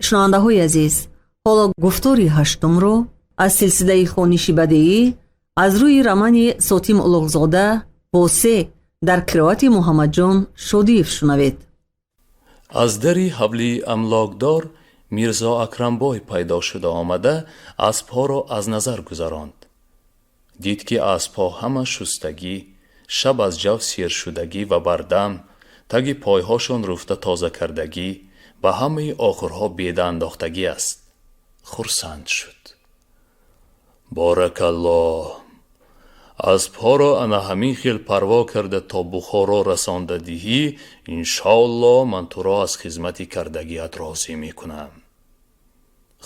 Шунавандаҳои азиз, ҳоло гуфтори ҳаштумро аз силсилаи хониши бадеӣ аз рӯи романи Сотим Улуғзода «Восеъ» дар қироати Муҳаммадҷон Шодиев шунавед. Аз дари ҳавлии амлокдор Мирзо Акрамбой пайдо шуда омада, аспҳоро аз назар гузаронд. Дид, ки аспҳо ҳама шустагӣ, шаб аз ҷав сершудагӣ ва бардам, таги пойҳошон руфта тоза кардагӣ, ба ҳамаи охурҳо беда андохтагӣ аст. Хурсанд шуд. Боракаллоҳ, аспҳоро ана ҳамин хел парво карда то Бухоро расонда диҳӣ, иншоаллоҳ, ман туро аз хизмати кардагиат розӣ мекунам.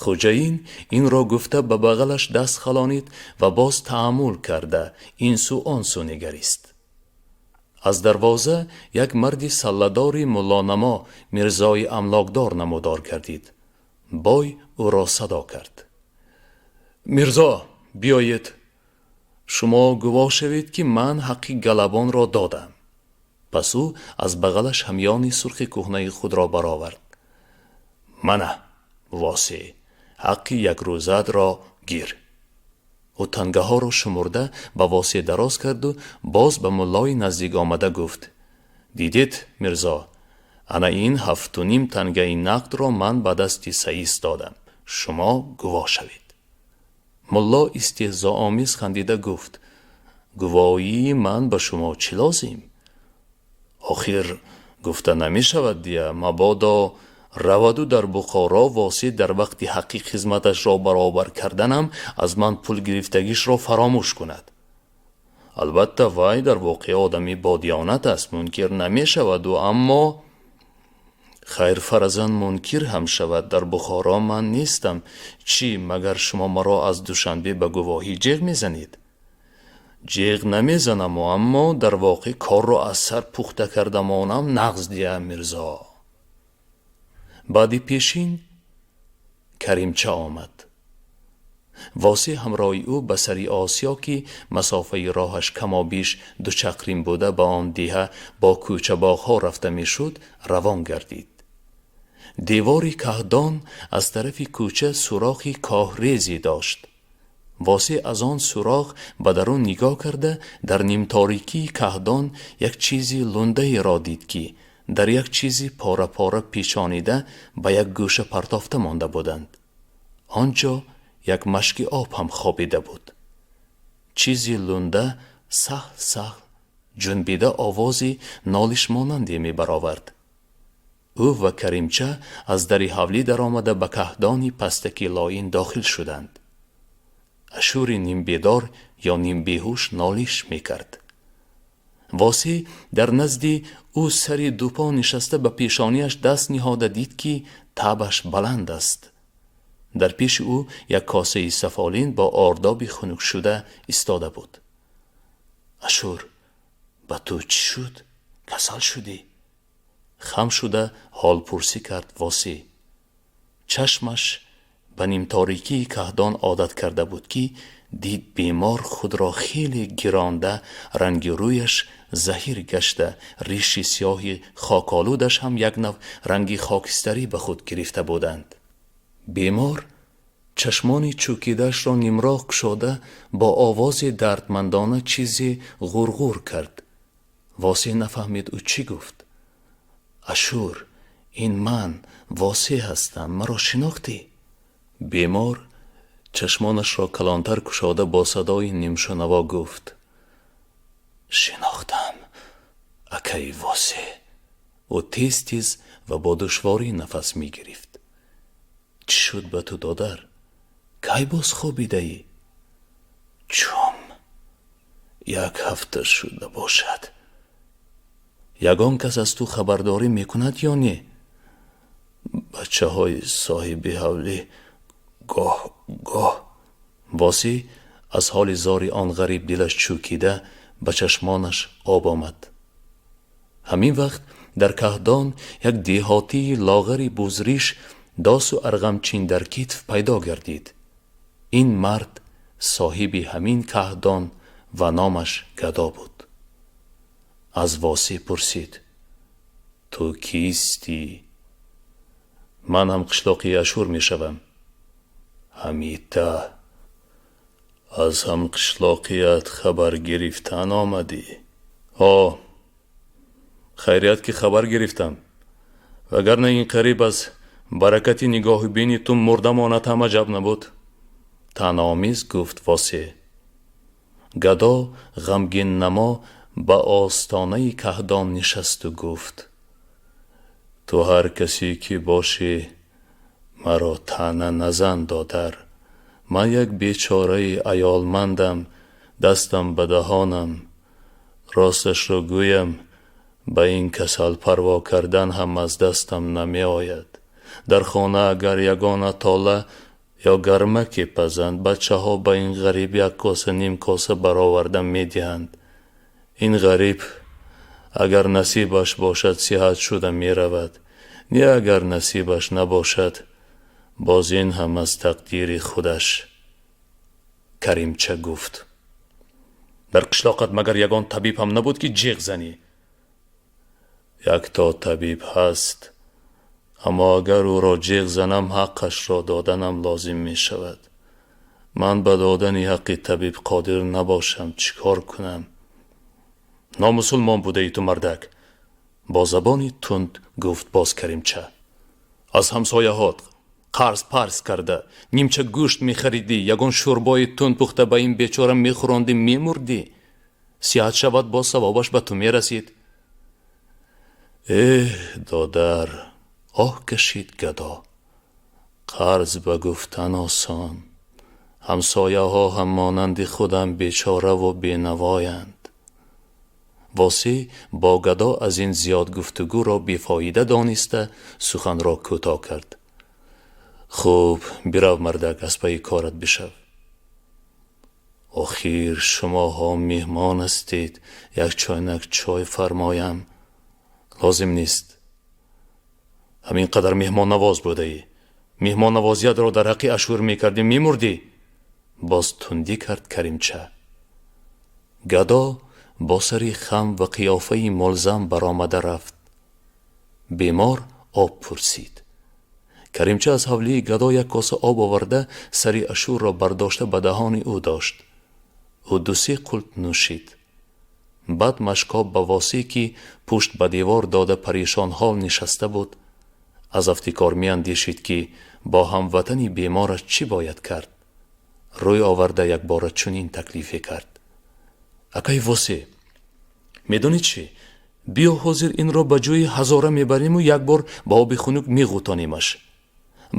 Хӯҷаин инро гуфта, ба бағалаш даст халонид ва боз тааммул карда ин сӯ, он сӯ нигарист. Аз дарвоза як марди салладори муллонамо, мирзои амлокдор намудор гардид. Бой ӯро садо кард: «Мирзо, биёед, шумо гувоҳ шавед, ки ман ҳаққи галабонро додам». Пас ӯ аз бағалаш ҳамёни сурхи кӯҳнаи худро баровард. «Мана, Восеъ, ҳаққи якрӯзаатро гир». Ӯ тангаҳоро шумурда ба Восеъ дароз карду боз ба муллои наздик омада гуфт: «Дидед, мирзо, ана ин 7,5 тангаи нақдро ман ба дасти саис додам, шумо гувоҳ шавед». Мулло истеҳзоомез хандида гуфт: «Гувоҳии ман ба шумо чӣ лозим? Охир гуфта намешавад дия, мабодо раваду дар Бухоро Восеъ дар вақти ҳаққи хизматашро баробар карданам аз ман пул гирифтагишро фаромӯш кунад. Албатта, вай дар воқеъ одами бодиёнат аст, мункир намешаваду, аммо хайр, фарзан мункир ҳам шавад, дар Бухоро ман нестам. Чӣ, магар шумо маро аз Душанбе ба гувоҳӣ ҷеғ мезанед? Ҷеғ намезанаму, аммо дар воқеъ корро аз сар пухта карда монам нағз дия, мирзо». Баъди пешин Каримча омад. Восеъ ҳамроҳи ӯ ба сари Осиё, ки масофаи роҳаш камобиш ду чақрим буда, ба он деҳа бо кӯчабоғҳо рафта мешуд, равон гардид. Девори каҳдон аз тарафи кӯча сурохи коҳрезе дошт. Восеъ аз он сурох ба дарун нигоҳ карда, дар нимторикии каҳдон як чизи лундаеро дид, ки дар як чизи пора-пора печонида ба як гӯша партофта монда буданд. Он ҷо як машки об ҳам хобида буд. Чизи лунда саҳл саҳл ҷунбида, овози нолишмонанде мебаровард. Ӯ ва Каримча аз дари ҳавлӣ даромада, ба каҳдони пастаки лоин дохил шуданд. Ашури нимбедор ё нимбеҳуш нолиш мекард. Восеъ дар назди ӯ сари дупо нишаста, ба пешонияш даст ниҳода дид, ки табаш баланд аст. Дар пеши ӯ як косаи сафолин бо ордоби хунукшуда истода буд. «Ашур, ба ту чӣ шуд? Касал шудӣ?» хам шуда ҳолпурсӣ кард Восеъ. Чашмаш ба нимторикии каҳдон одат карда буд, ки дид бемор худро хеле гиронда, ранги рӯяш заҳир гашта, риши сиёҳи хоколудаш ҳам як нав ранги хокистарӣ ба худ гирифта буданд. Бемор чашмони чӯкидаашро нимроҳ кушода, бо овози дардмандона чизе ғурғур кард. Восеъ нафаҳмид, ӯ чӣ гуфт. «Ашур, ин ман Восеъ ҳастам, маро шинохтӣ?» Бемор чашмонашро калонтар кушода, бо садои нимшунаво гуфт: «Шинохтам, акаи Восеъ». Ӯ тез тез ва бо душворӣ нафас мегирифт. «Чӣ шуд ба ту, додар? Кай боз хобидаӣ?» «Чум, як ҳафта шуда бошад». «Ягон кас аз ту хабардорӣ мекунад ё не?» «Бачаҳои соҳиби ҳавлӣ гоҳ гоҳ». Восеъ аз ҳоли зори он ғариб дилаш чӯкида, ба чашмонаш об омад. Ҳамин вақт дар каҳдон як деҳотии лоғари бузриш, досу арғамчин дар китф пайдо гардид. Ин мард соҳиби ҳамин каҳдон ва номаш Гадо буд. Аз Восеъ пурсид: «Ту кистӣ?» Ман ҳам қишлоқии Ашур мешавам. Ҳамита, аз ҳамқишлоқият хабар гирифтан омадӣ? Ҳо, хайрият, ки хабар гирифтам, вагарна ин қариб аз баракати нигоҳи бини ту мурда монад ҳам аҷаб набуд, таънаомез гуфт Восе. Гадо ғамгиннамо ба остонаи каҳдон нишасту гуфт: Ту ҳар касе ки бошӣ, маро таъна назан, додар. Ман як бечораи аёлмандам, дастам ба даҳонам. Росташро гӯям, ба ин касал парво кардан ҳам аз дастам намеояд. Дар хона агар ягона тола ё гармаке пазанд, бачаҳо ба ин ғариб як коса, ним коса бароварда медиҳанд. Ин ғариб агар насибаш бошад, сиҳат шуда меравад, не агар насибаш набошад, боз ин ҳам аз тақдири худаш. Каримча гуфт: Дар қишлоқат магар ягон табиб ҳам набуд, ки ҷеғ занӣ? Якто табиб ҳаст, аммо агар ӯро ҷеғ занам, ҳаққашро доданам лозим мешавад. Ман ба додани ҳаққи табиб қодир набошам, чӣ кор кунам? Номусулмон будаи ту, мардак, бо забони тунд гуфт боз Каримча. Аз ҳамсояҳот қарз парз карда нимча гӯшт мехаридӣ, ягон шӯрбои тунд пухта ба ин бечора мехӯрондӣ, мемурдӣ. Сиҳат шавад, боз савобаш ба ту мерасид. Эҳ, додар, оҳ кашид гадо, қарз ба гуфтан осон. Ҳамсояҳо ҳам монанди худам бечораву бенавоянд. Восеъ бо гадо аз ин зиёд гуфтугӯро бефоида дониста, суханро кӯтоҳ кард: Хуб, бирав, мардак, аз пайи корат бишав. Охир шумоҳо меҳмон ҳастед, як чойнак чой фармоям. Лозим нест. Ҳамин қадар меҳмоннавоз будаӣ, меҳмоннавозиятро дар ҳаққи Ашур мекардӣ, мемурдӣ, боз тундӣ кард Каримча. Гадо бо сари хам ва қиёфаи мулзам баромада рафт. Бемор об пурсид. Каримча аз ҳавлии гадо як коса об оварда, сари Ашурро бардошта ба даҳони ӯ дошт. Ӯ дусе қулт нӯшид. Баъд машкоб ба Восеъ, ки пушт ба девор дода парешонҳол нишаста буд, аз афтикор меандешид, ки бо ҳамватани бемораш чӣ бояд кард, рӯй оварда якбора чунин таклифе кард: Акай Восеъ, медонӣ чӣ? Биё, ҳозир инро ба ҷои ҳазора мебариму як бор ба оби хунук меғӯтонимаш,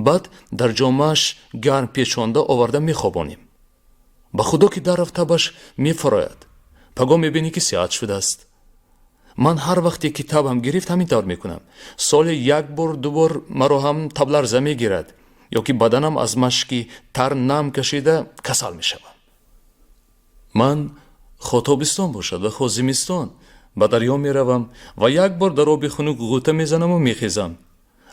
баъд дар ҷомааш гарм печонда оварда мехобонем. Ба худо, ки дарав табаш мефарояд. Паго мебинӣ, ки сиҳат шудааст. Ман ҳар вақте ки табам гирифт, ҳамин тавр мекунам. Соле як бор, ду бор маро ҳам табларза мегирад ё ки баданам аз машки тар нам кашида касал мешавам. Ман хо тобистон бошад ва хо зимистон ба дарё меравам ва як бор дар оби хунук ғӯта мезанаму мехезам.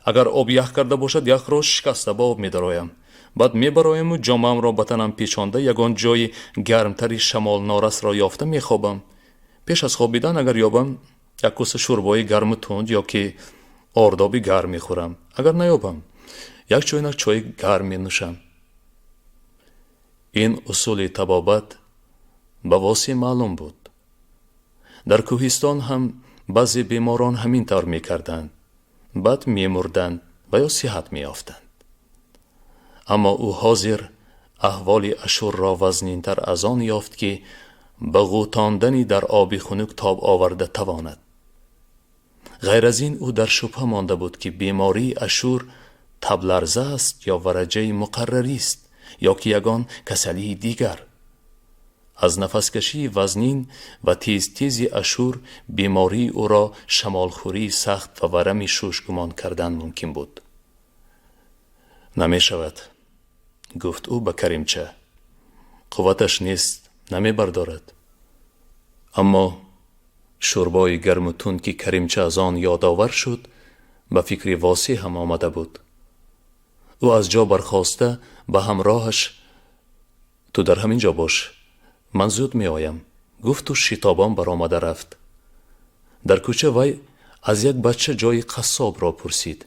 Агар об ях карда бошад, яхро шикаста ба об медароям. Баъд мебарояму ҷомаамро ба танам печонда, ягон ҷои гармтари шамолнорасро ёфта мехобам. Пеш аз хобидан, агар ёбам, як коса шӯрбои гарму тунд ё ки ордоби гарм мехӯрам. Агар наёбам, як чойнак чои гарм менӯшам. Ин усули табобат ба Восеъ маълум буд. Дар кӯҳистон ҳам баъзе беморон ҳамин тавр мекарданд, баъд мемурданд ва ё сиҳат меёфтанд. Аммо ӯ ҳозир аҳволи Ашурро вазнинтар аз он ёфт, ки ба ғӯтондани дар оби хунук тоб оварда тавонад. Ғайр аз ин, ӯ дар шубҳа монда буд, ки бемории Ашур табларза аст ё вараҷаи муқаррарист ё ки ягон касалии дигар. Аз нафаскашии вазнин ва тезтези Ашур бемории ӯро шамолхӯрии сахт ва варами шуш гумон кардан мумкин буд. Намешавад, гуфт ӯ ба Каримча, қувваташ нест, намебардорад. Аммо шӯрбои гарму тунд, ки Каримча аз он ёдовар шуд, ба фикри Восеъ ҳам омада буд. Ӯ аз ҷо бархоста ба ҳамроҳаш: Ту дар ҳамин ҷо бош, ман зуд меоям, гуфту шитобон баромада рафт. Дар кӯча вай аз як бача ҷои қассобро пурсид.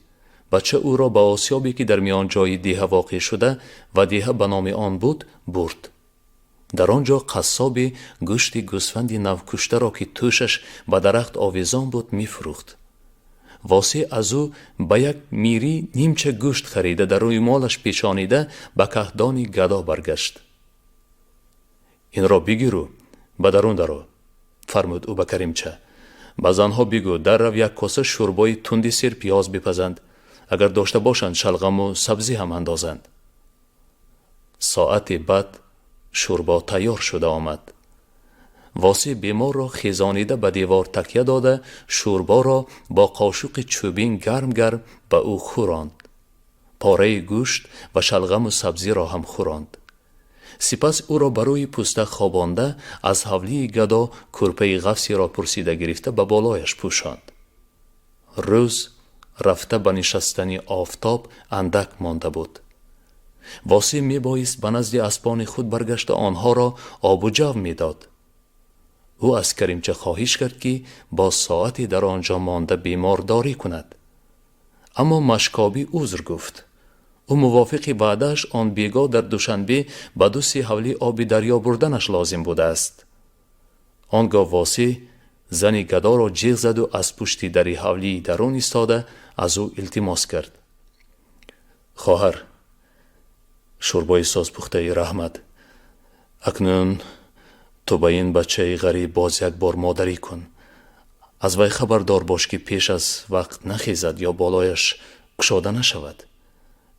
Бача ӯро ба осиёбе, ки дар миёнҷои деҳа воқеъ шуда ва деҳа ба номи он буд, бурд. Дар он ҷо қассобе гӯшти гӯсфанди навкуштаро, ки тӯшаш ба дарахт овезон буд, мефурӯхт. Восеъ аз ӯ ба як мирӣ нимча гӯшт харида, дар рӯймолаш печонида, ба каҳдони гадо баргашт. Инро бигиру ба дарун даро, фармуд ӯ ба Каримча. Ба занҳо бигӯ, даррав як коса шӯрбои тунди серпиёз бипазанд, агар дошта бошанд, шалғаму сабзӣ ҳам андозанд. Соате баъд шӯрбо тайёр шуда омад. Восеъ беморро хезонида, ба девор такя дода, шӯрборо бо қошуқи чӯбин гарм гарм ба ӯ хӯронд, пораи гӯшт ва шалғаму сабзиро ҳам хӯронд. Сипас ӯро ба рӯи пӯста хобонда, аз ҳавлии гадо кӯрпаи ғафсиро пурсида гирифта, ба болояш пӯшонд. Рӯз рафта, ба нишастани офтоб андак монда буд. Восеъ мебоист ба назди аспони худ баргашта, онҳоро обу ҷав медод. Ӯ аз Каримча хоҳиш кард, ки боз соате дар он ҷо монда, бемордорӣ кунад, аммо Машкобӣ узр гуфт. Ӯ мувофиқи ваъдааш он бегоҳ дар Душанбе ба ду се ҳавлӣ оби дарё бурданаш лозим будааст. Он гоҳ Восеъ зани гадоро ҷиғ заду аз пушти дари ҳавлии дарун истода, аз ӯ илтимос кард: «Хоҳар, шӯрбои созпухтаи раҳмат, акнун ту ба ин бачаи ғариб боз як бор модарӣ кун. Аз вай хабардор бош, ки пеш аз вақт нахезад ё болояш кушода нашавад.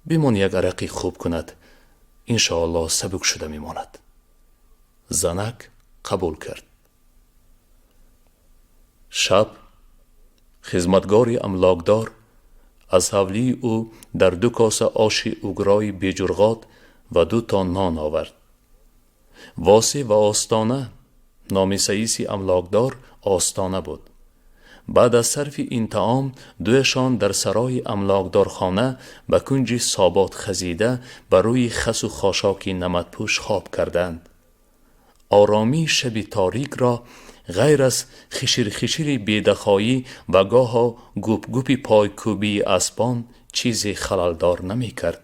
Бимон, як арақи хуб кунад, иншоаллоҳ, сабук шуда мемонад». Занак қабул кард. Шаб хизматгори амлокдор аз ҳавлии ӯ дар ду коса оши угрои беҷурғот ва ду то нон овард. Восеъ ва Остона, номи саиси амлокдор Остона буд, баъд аз сарфи ин таом дуяшон дар сарои амлокдорхона ба кунҷи собот хазида, ба рӯи хасу хошоки наматпӯш хоб карданд. Оромии шаби торикро ғайр аз хиширхишири бедахоӣ ва гоҳо гупгупи пойкӯбии аспон чизе халалдор намекард.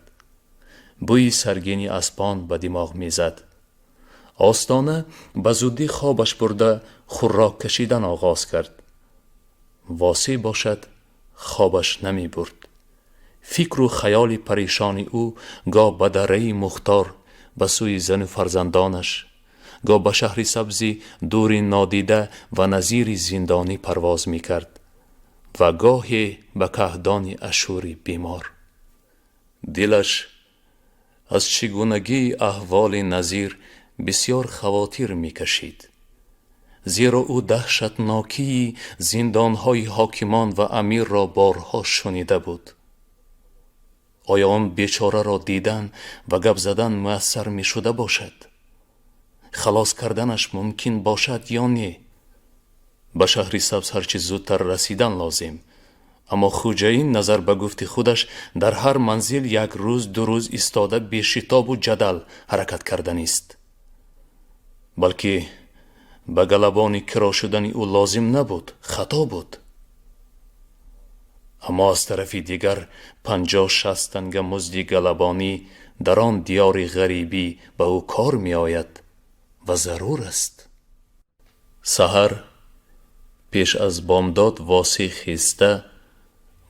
Бӯи саргини аспон ба димоғ мезад. Остона ба зуддӣ хобаш бурда, хуррок кашидан оғоз кард. Восеъ бошад, хобаш намебурд. Фикру хаёли парешони ӯ гоҳ ба дарраи Мухтор, ба сӯи зану фарзандонаш, гоҳ ба шаҳри сабзи дури нодида ва Назири зиндонӣ парвоз мекард ва гоҳе ба каҳдони Ашури бемор. Дилаш аз чигунагии аҳволи Назир бисёр хавотир мекашид, зеро ӯ даҳшатнокии зиндонҳои ҳокимон ва амирро борҳо шунида буд. Оё он бечораро дидан ва гап задан муяссар мешуда бошад? Халос карданаш мумкин бошад ё не? Ба шаҳри сабз ҳарчи зудтар расидан лозим, аммо хӯҷаин, назар ба гуфти худаш, дар ҳар манзил як рӯз, ду рӯз истода, бешитобу ҷадал ҳаракат карданист. Балки ба галабони киро шудани ӯ лозим набуд, хато буд. Аммо аз тарафи дигар 50-60 танга музди галабонӣ дар он диёри ғарибӣ ба ӯ кор меояд ва зарур аст. Саҳар пеш аз бомдод Восеъ хеста,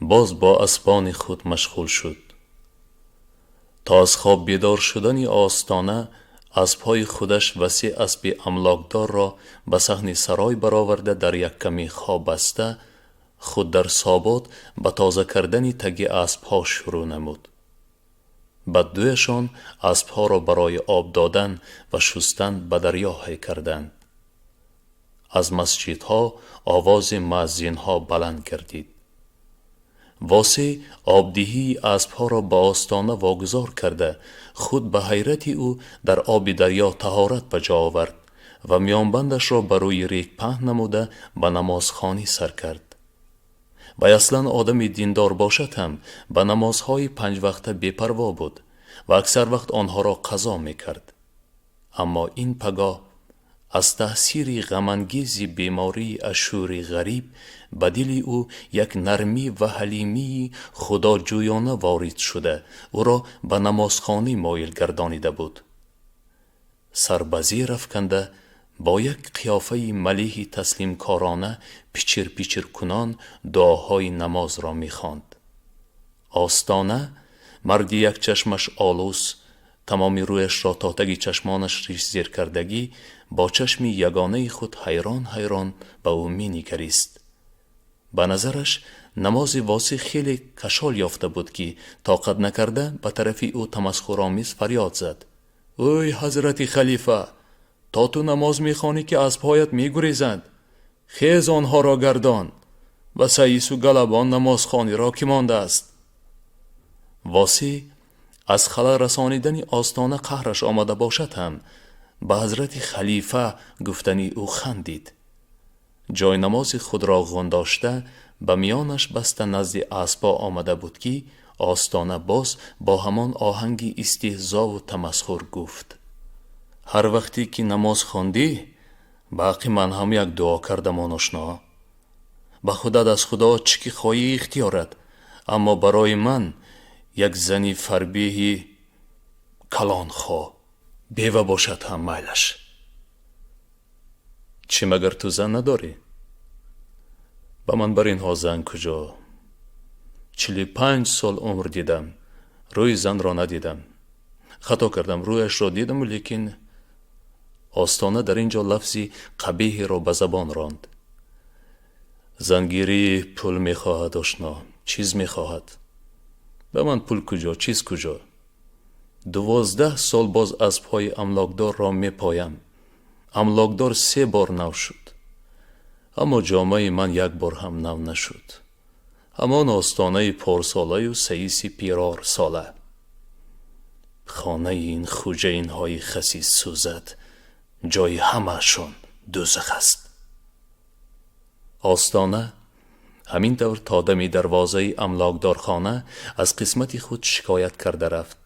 боз бо аспони худ машғул шуд. То аз хоб бедор шудани Остона аспҳои худаш ва се аспи амлокдорро ба саҳни сарой бароварда, дар як ками хоб баста, худ дар собот ба тоза кардани таги аспҳо шурӯъ намуд. Баъд дуяшон аспҳоро барои об додан ва шустан ба дарё ҳай карданд. Аз масҷидҳо овози муаззинҳо баланд гардид. Восеъ обдиҳии аспҳоро ба Остона вогузор карда, худ ба ҳайрати ӯ дар оби дарё таҳорат ба ҷо овард ва миёнбандашро ба рӯи рег паҳн намуда, ба намозхонӣ сар кард. Вай аслан одами диндор бошад ҳам, ба намозҳои панҷвақта бепарво буд ва аксар вақт онҳоро қазо мекард. Аммо ин пагоҳ Аз таъсири ғамангези бемории Ашури ғариб ба дили ӯ як нармӣ ва ҳалимии худоҷӯёна ворид шуда, ӯро ба намозхонӣ моил гардонида буд. Сар ба зер афканда, бо як қиёфаи малеҳи таслимкорона пичир-пичиркунон дуоҳои намозро мехонд. Остона марди якчашмаш олус, тамоми рӯяшро то таги чашмонаш ришзеркардагӣ, бо чашми ягонаи худ ҳайрон-ҳайрон ба ӯ менигарист. Ба назараш намози Восеъ хеле кашол ёфта буд, ки тоқат накарда ба тарафи ӯ тамасхуромез фарёд зад: «Ӯй, ҳазрати халифа, то ту намоз мехонӣ, ки аспҳоят мегурезанд. Хез, онҳоро гардон. Ба саису галабон намозхониро кӣ мондааст?» Восеъ аз халал расонидани Остона қаҳраш омада бошад ҳам, ба ҳазрати халифа гуфтани ӯ хандид. Ҷойнамози худро ғундошта, ба миёнаш баста, назди аспҳо омада буд, ки Остона боз бо ҳамон оҳанги истеҳзову тамасхур гуфт: «Ҳар вақте ки намоз хондӣ, ба ҳаққи ман ҳам як дуо кардамон, ошно. Ба худат аз Худо чӣ ки хоҳӣ ихтиёрат, аммо барои ман як зани фарбеҳи калон хо, бева бошад ҳам майлаш». «Чӣ, магар ту зан надорӣ?» «Ба ман бар инҳо зан куҷо? 45 сол умр дидам, рӯи занро надидам. Хато кардам, рӯяшро дидаму лекин...» Остона дар ин ҷо лафзи қабеҳеро ба забон ронд. «Зангирӣ пул мехоҳад, ошно, чиз мехоҳад. Ба ман пул куҷо, чиз куҷо? 12 сол боз аспҳои амлокдорро мепоям. Амлокдор се бор нав шуд, аммо ҷомаи ман як бор ҳам нав нашуд. Ҳамон остонаи порсолаю саиси пирорсола. Хонаи ин хуҷаинҳои хасис сӯзад, ҷои ҳамаашон дӯзах аст». Остона ҳамин тавр то дами дарвозаи амлокдорхона аз қисмати худ шикоят карда рафт.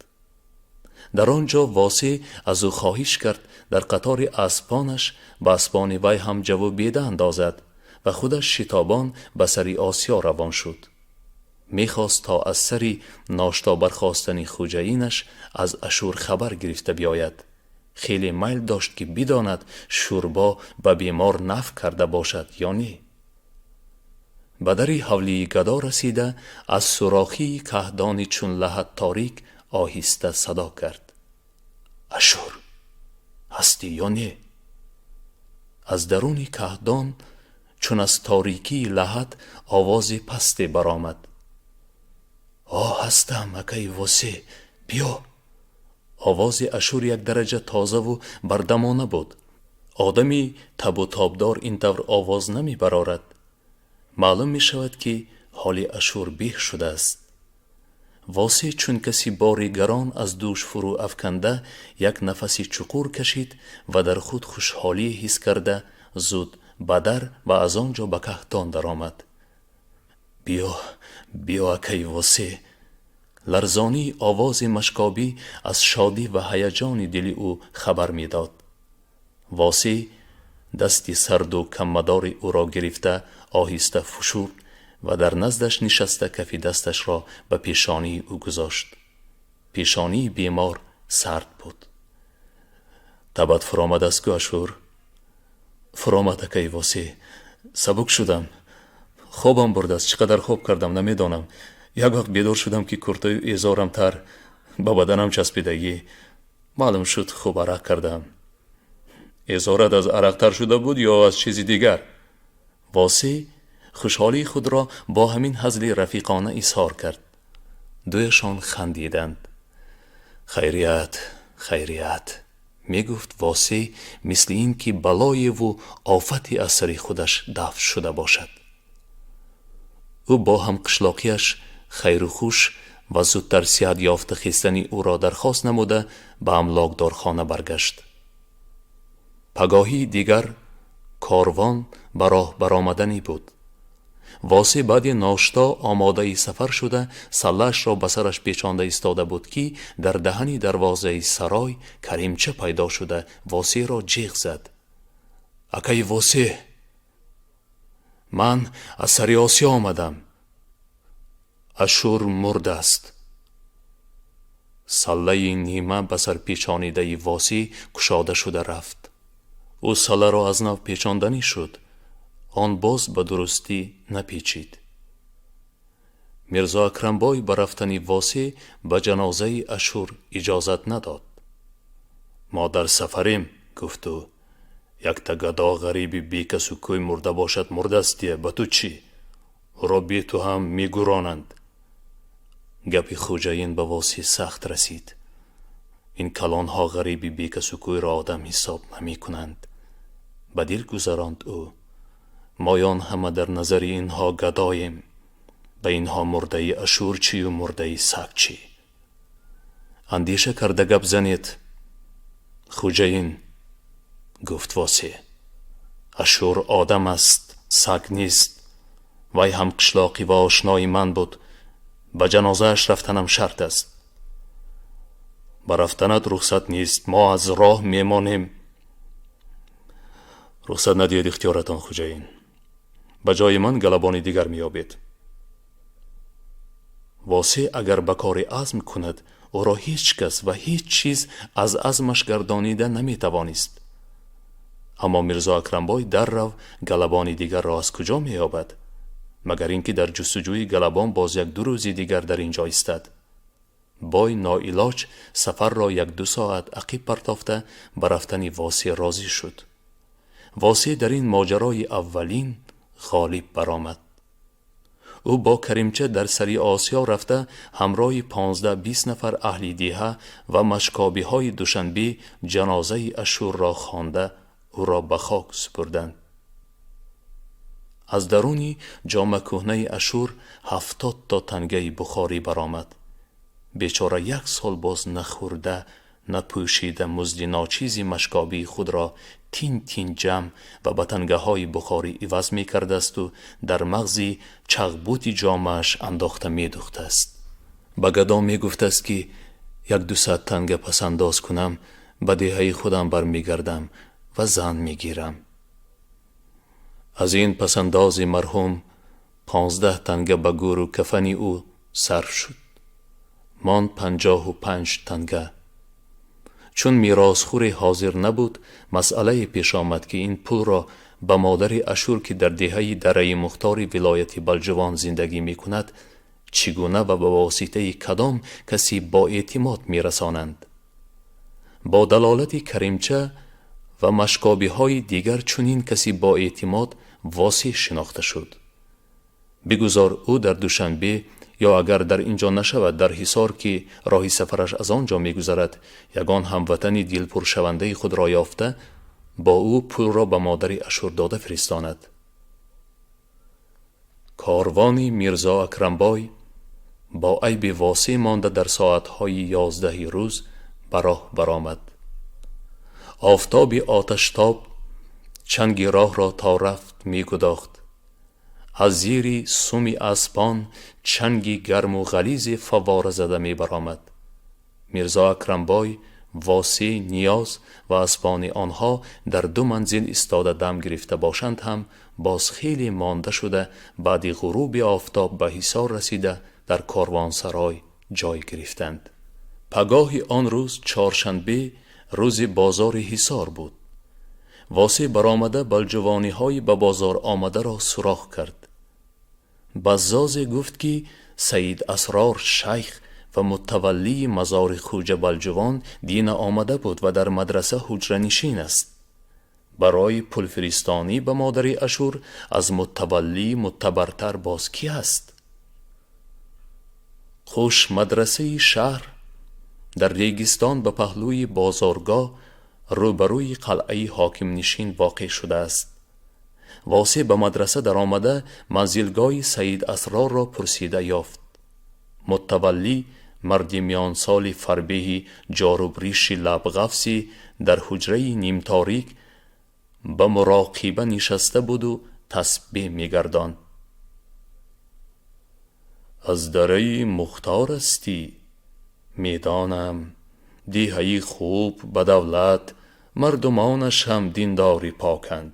Дар он ҷо Восеъ аз ӯ хоҳиш кард, дар қатори аспонаш ба аспони вай ҳам ҷаву беда андозад ва худаш шитобон ба сари Осиё равон шуд. Мехост то аз сари ношто бархостани хуҷаинаш аз Ашур хабар гирифта биёяд. Хеле майл дошт, ки бидонад, шӯрбо ба бемор наф карда бошад ё не. Ба дари ҳавлии гадо расида, аз сурохии каҳдони чун лаҳад торик оҳиста садо кард: «Ашур, ҳастӣ ё не?» Аз даруни каҳдон чун аз торикии лаҳад овози пасте баромад: «О, ҳастам, акаи Восеъ, биё». Овози Ашур як дараҷа тозаву бардамона буд. Одами табу тобдор ин тавр овоз намебарорад. Маълум мешавад, ки ҳоли Ашур беҳ шудааст. Восеъ чун каси бори гарон аз дӯш фурӯ афканда, як нафаси чуқур кашид ва дар худ хушҳолӣ ҳис карда, зуд ба дар ва аз он ҷо ба каҳдон даромад. «Биё, биё, акаи Восеъ». Ларзонии овози машкобӣ аз шодӣ ва ҳаяҷони дили ӯ хабар медод. Восеъ дасти сарду каммадори ӯро гирифта, оҳиста фушурд ва дар наздаш нишаста, кафи дасташро ба пешонии ӯ гузошт. Пешонии бемор сард буд. «Табат фуромадааст гу, Ашур?» «Фуромад, акаи Восеъ, сабук шудам. Хобам бурдааст, чӣ қадар хоб кардам, намедонам. Як вақт бедор шудам, ки куртаю эзорам тар, ба баданам часпидагӣ. Маълум шуд, хуб арақ кардаам». «Эзорат аз арақтар шуда буд ё аз чизи дигар?» Восеъ хушҳолии худро бо ҳамин ҳазли рафиқона изҳор кард. Дуяшон хандиданд. «Хайрият, хайрият», мегуфт Восеъ, мисли ин ки балоеву офате аз сари худаш дафт шуда бошад. Ӯ бо ҳамқишлоқияш хайру хуш ва зудтар сиҳат ёфта хестани ӯро дархост намуда, ба амлокдорхона баргашт. Пагоҳии дигар корвон ба роҳ баромаданӣ буд. Восеъ баъди ношто омодаи сафар шуда, саллаашро ба сараш печонда истода буд, ки дар даҳани дарвозаи сарой Каримча пайдо шуда, Восеъро ҷеғ зад. Акаи Восеъ, ман аз Сари Осиё омадам. Ашур мурдааст. Саллаи нима ба сар печонидаи Восеъ кушода шуда рафт. Ӯ салларо аз нав печонданӣ шуд, он боз ба дурустӣ напечид. Мирзо Акрамбой ба рафтани Восеъ ба ҷанозаи Ашур иҷозат надод. Мо дар сафарем, гуфт ӯ. Якта гадо ғариби бекасу кӯй мурда бошад, мурдастия, ба ту чӣ? Ӯро бе ту ҳам мегӯронанд. Гапи хӯҷаин ба Восеъ сахт расид. Ин калонҳо ғариби бекасу кӯйро одам ҳисоб намекунанд, ба дил гузаронд ӯ. Моён ҳама дар назари инҳо гадоем. Ба инҳо мурдаи Ашур чию мурдаи саг чӣ? Андеша карда гап занед, хӯҷаин, гуфт Восеъ. Ашур одам аст, саг нест. Вай ҳам қишлоқӣ ва ошнои ман буд. Ба ҷанозааш рафтанам шарт аст. Ба рафтанат рухсат нест, мо аз роҳ мемонем. Рухсат надиҳед, ихтиёратон, хӯҷаин. Ба ҷои ман галабони дигар меёбед. Восеъ агар ба коре азм кунад, ӯро ҳеҷ кас ва ҳеҷ чиз аз азмаш гардонида наметавонист. Аммо Мирзо Акрамбой даррав галабони дигарро аз куҷо меёбад? Магар ин ки дар ҷустуҷӯи галабон боз як-ду рӯзи дигар дар ин ҷо истад. Бой ноилоҷ сафарро як-ду соат ақиб партофта, ба рафтани Восеъ розӣ шуд. Восеъ дар ин моҷарои аввалин ғолиб баромад. Ӯ бо Каримча дар Сари Осиё рафта, ҳамроҳи 15-20 нафар аҳли деҳа ва машкобиҳои Душанбе ҷанозаи Ашурро хонда, ӯро ба хок супурданд. Аз даруни ҷомакӯҳнаи Ашур 70 то тангаи бухорӣ баромад. Бечора як сол боз нахӯрда, напӯшида, музди ночизи машкобии худро тин тин ҷамъ ва ба тангаҳои бухорӣ иваз мекардасту дар мағзи чағбути ҷомааш андохта медухтааст. Ба гадо мегуфтааст, ки як-дусад танга пасандоз кунам, ба деҳаи худам бармегардам ва зан мегирам. Аз ин пасандози марҳум 15 танга ба гӯру кафани ӯ сарф шуд. Монд 55 танга. Чун меросхӯре ҳозир набуд, масъалае пеш омад, ки ин пулро ба модари Ашур, ки дар деҳаи Дараи Мухтори вилояти Балҷувон зиндагӣ мекунад, чӣ гуна ва ба воситаи кадом каси боэътимод мерасонанд. Бо далолати Каримча ва машкобиҳои дигар чунин каси боэътимод Восеъ шинохта шуд. Бигузор ӯ дар Душанбе ё агар дар ин ҷо нашавад, дар Ҳисор, ки роҳи сафараш аз он ҷо мегузарад, ягон ҳамватани дилпуршавандаи худро ёфта, бо ӯ пулро ба модари Ашур дода фиристонад. Корвони Мирзо Акрамбой бо айби Восеъ монда дар соатҳои 11-и рӯз ба роҳ баромад. Офтоби оташтоб чанги роҳро то рафт мегудохт. Аз зири суми аспон чанги гарму ғализе фаввора зада мебаромад. Мирзо Акрамбой, Восеъ, Ниёз ва аспони онҳо дар ду манзил истода дам гирифта бошанд ҳам, боз хеле монда шуда, баъди ғуруби офтоб ба Ҳисор расида, дар корвонсарой ҷой гирифтанд. Пагоҳи он рӯз чоршанбе, рӯзи бозори Ҳисор буд. Восеъ баромада балҷувониҳои ба бозор омадаро суроғ кард. Баззозе гуфт, ки Саид Асрор шайх ва мутаваллии мазори Хӯҷа Балҷувон дина омада буд ва дар мадраса ҳуҷранишин аст. Барои пулфиристонӣ ба модари Ашур аз мутаваллӣ муътабартар боз кӣ ҳаст? Хуш мадрасаи шаҳр дар регистон ба паҳлӯи бозоргоҳ, рӯбарӯи қалъаи ҳокимнишин воқеъ шудааст. Восеъ ба мадраса даромада, манзилгоҳи Саид Асрорро пурсида ёфт. Мутаваллӣ марди миёнсоли фарбеҳи ҷорубриши лабғафси дар ҳуҷраи нимторик ба муроқиба нишаста буду тасбеҳ мегардонд. Аз Дараи Мухтор ҳастӣ? Медонам, деҳаи хуб, ба давлат. Мардумонаш ҳам диндори поканд.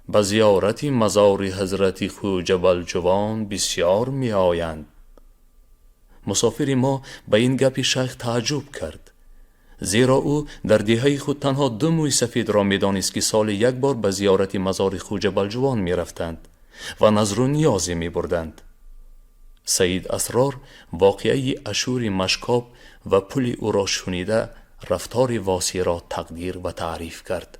Ба зиёрати мазори ҳазрати Хӯҷа Балҷувон бисьёр меоянд. Мусофири мо ба ин гапи шайх тааҷҷуб кард, зеро ӯ дар деҳаи худ танҳо ду мӯи сафедро медонист, ки соли як бор ба зиёрати мазори Хӯҷа Балҷувон мерафтанд ва назру ниёзе мебурданд. Саид Асрор воқеаи ашури Машкоб ва пули ӯро шунида, рафтори Восеъро тақдир ва таъриф кард.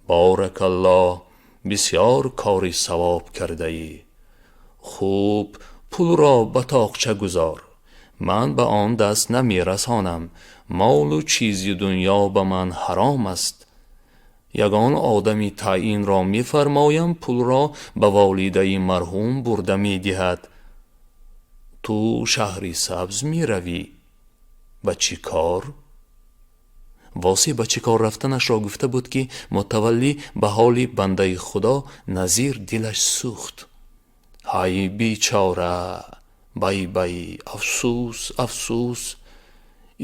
Боракаллоҳ, бисьёр кори савоб кардаӣ. Хуб, пулро ба тоқча гузор, ман ба он даст намерасонам. Молу чизи дунё ба ман ҳаром аст. Ягон одами таъинро мефармоям, пулро ба волидаи марҳум бурда медиҳад. Ту Шаҳри Сабз меравӣ, ба чӣ кор? Восеъ ба чӣ кор рафтанашро гуфта буд, ки мутаваллӣ ба ҳоли бандаи худо Назир дилаш сӯхт. Ҳай, бечора, бай бай, афсӯс, афсӯс!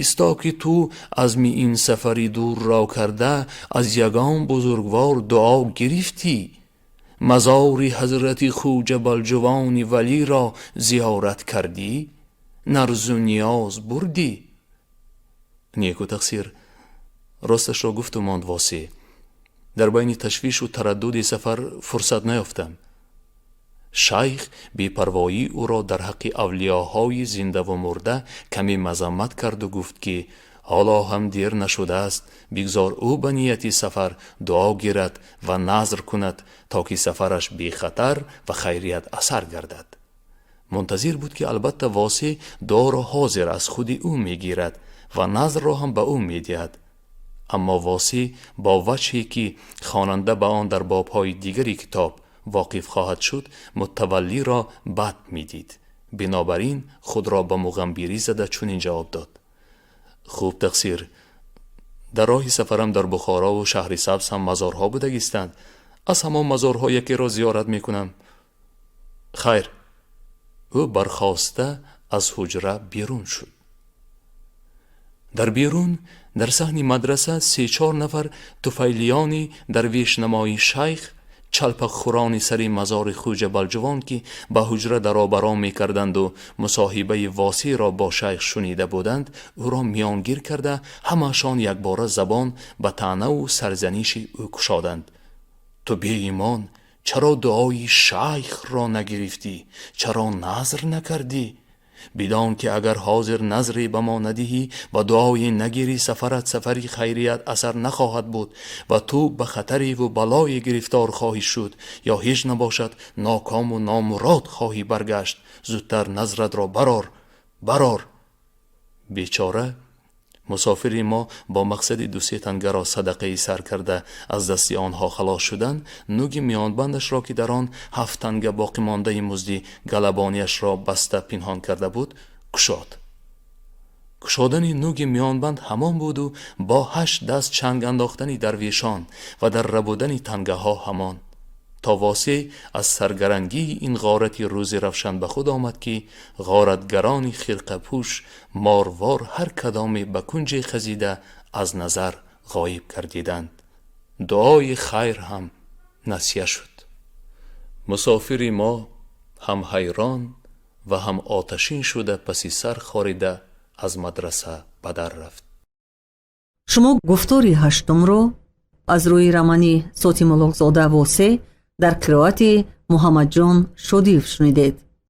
Исто, ки ту азми ин сафари дурро карда, аз ягон бузургвор дуо гирифтӣ? Мазори ҳазрати Хӯҷа Балҷувони валиро зиёрат кардӣ, нарзу ниёз бурдӣ? Неку, тақсир, росташро гуфту монд Восеъ. Дар байни ташвишу тараддуди сафар фурсат наёфтам. Шайх бепарвоии ӯро дар ҳаққи авлиёҳои зиндаву мурда каме мазаммат карду гуфт, ки ҳоло ҳам дер нашудааст, бигзор ӯ ба нияти сафар дуо гирад ва назр кунад, то ки сафараш бехатар ва хайрият асар гардад. Мунтазир буд, ки албатта Восеъ дуоро ҳозир аз худи ӯ мегирад ва назрро ҳам ба ӯ медиҳад. Аммо Восеъ бо ваҷҳе, ки хонанда ба он дар бобҳои дигари китоб воқиф хоҳад шуд, мутаваллиро бад медид. Бинобар ин худро ба муғамбирӣ зада, чунин ҷавоб дод: хуб, тақсир, дар роҳи сафарам дар Бухорову Шаҳри Сабз ҳам мазорҳо будагистанд. Аз ҳамон мазорҳо якеро зиёрат мекунам. Хайр. Ӯ бархоста аз ҳуҷра берун шуд. Дар берун, дар саҳни мадраса, се-чор нафар туфайлиёни дарвешнамои шайх, чалпакхӯрони сари мазори Хӯҷа Балҷувон, ки ба ҳуҷра даробарон мекарданду мусоҳибаи Восеъро бо шайх шунида буданд, ӯро миёнгир карда, ҳамаашон якбора забон ба таънаву сарзаниши ӯ кушоданд. Ту беимон, чаро дуои шайхро нагирифтӣ? Чаро назр накардӣ? Бидон, ки агар ҳозир назре ба мо надиҳӣ ва дуое нагирӣ, сафарат сафари хайрият асар нахоҳад буд ва ту ба хатареву балое гирифтор хоҳӣ шуд ё ҳеҷ набошад, нокому номурод хоҳӣ баргашт. Зудтар назратро барор, барор. Бечора мусофири мо бо мақсади ду-се тангаро садақаи сар карда, аз дасти онҳо халос шудан, нуги миёнбандашро, ки дар он ҳафт танга боқимондаи музди галабонияшро баста пинҳон карда буд, кушод. Кушодани нуги миёнбанд ҳамон буду бо ҳашт даст чанг андохтани дарвешон ва дар рабудани тангаҳо ҳамон, то Восеъ аз саргарангии ин ғорати рӯзи равшан ба худ омад, ки ғоратгарони хирқапӯш морвор ҳар кадоме ба кунҷе хазида, аз назар ғоиб гардиданд. Дуои хайр ҳам насия шуд. Мусофири мо ҳам ҳайрон ва ҳам оташин шуда, паси сар хорида, аз мадраса ба дар рафт. Шумо гуфтори ҳаштумро аз рӯи романи Сотимуллоҳзода «Восеъ» дар қироати Муҳаммадҷон Шодиев шунидед.